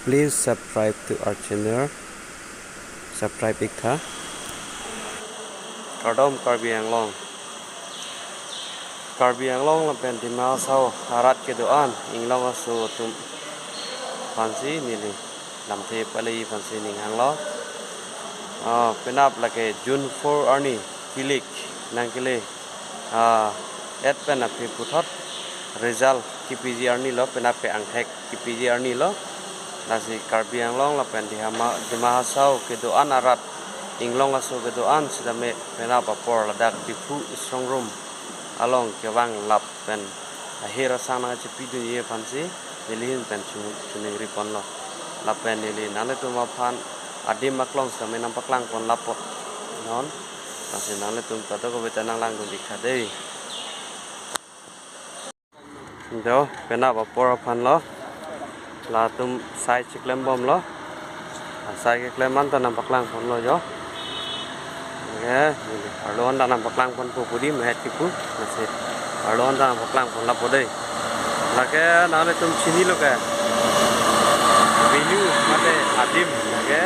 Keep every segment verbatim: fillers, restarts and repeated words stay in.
Please subscribe to our channel. Subscribe ik tha. Kardom Karbi Anglong. Karbi Anglong lapen Dima Hasao arat kedo-an inglong aso atum aphansi neli lamthe pale aphansi ning hanglo. Ah, penap lake June four arni kilik nangkele, ah, et pen aphi puthot result kipiji arni lo, penap ke angthek kipiji arni lo. Lasi Karbi Anglong lapen Dihama-, Dima Hasao kedo-an arat inglong aso kedo-an sitame penap apor ladak Diphu Strong Room along kevang lapen ahir asang nangchepidunji aphansi neli ahin pen chu-, choningri ponlo. Lapen neli nanglitum aphan adim aklong sitame nangpaklang pon lapo non. Lasi nanglitum kadokave ta nanglangdun ik tha dei. Do, penap apor aphan lo. Latum sai chiklem bomlo. Sai keklem an ta nangpaklang ponlo jo. Oke, arlo an ta nangpaklang ponpo pu dei, mehet kipu. Lasi arlo an ta nangpaklang pon lapo dei. Lake nanglitum chinilo ke. Venue mate adim lake,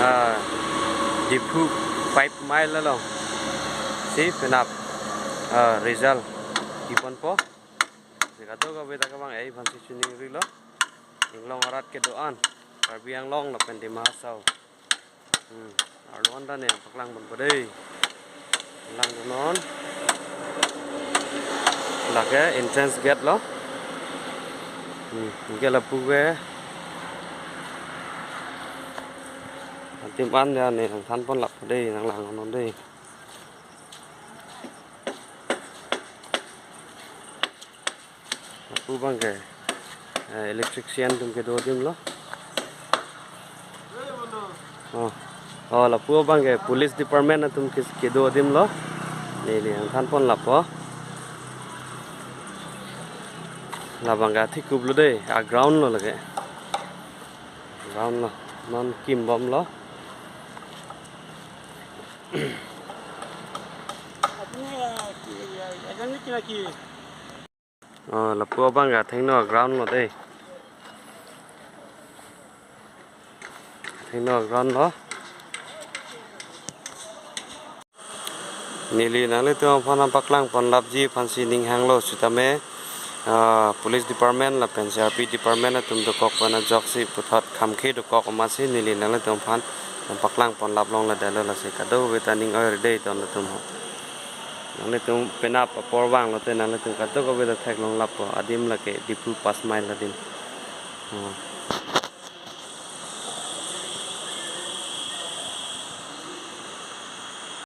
ah, Diphu five mile along si penap, ah, result kiponpo. Si kadokave ta kevang-ik aphansi choningrilo. Inglong arat kedo-an Karbi Anglong lapen Dima Hasao. Hmm. Arlo an ta ne paklang ponpo dei. Lang non. Lake entrance gate lo. Hmm. Anke lapu ke adim an ta ne nangthan pon lapo dei, nanglang non dei. Lapu abang ke, eh, electrician atum kedo adim lo. Oh. Oh, lapu abang ke police department atum ke, kedo adim lo. Neli nangthan pon lapo. Labang ke athekup lo dei, a ground lo lake. Ground lo, non kim bomlo. Oh, lapu abang ke athengno ground lo dei. Athengno ground lo. Neli nanglitum aphan nangpaklang pon lapji aphansi ning hanglo sitame, ah, police department lapen C R P department atum dokok pen ajoksi puthot khamkhe dokok amatsi neli nanglitum aphan nangpaklang pon lap longle detlo, lasi kadokave ta ning oir dei don latum ho. Nanglitum penap apor vanglote nanglitum kadokave ta theklong lapo, adim lake Diphu five mile adim. Oh.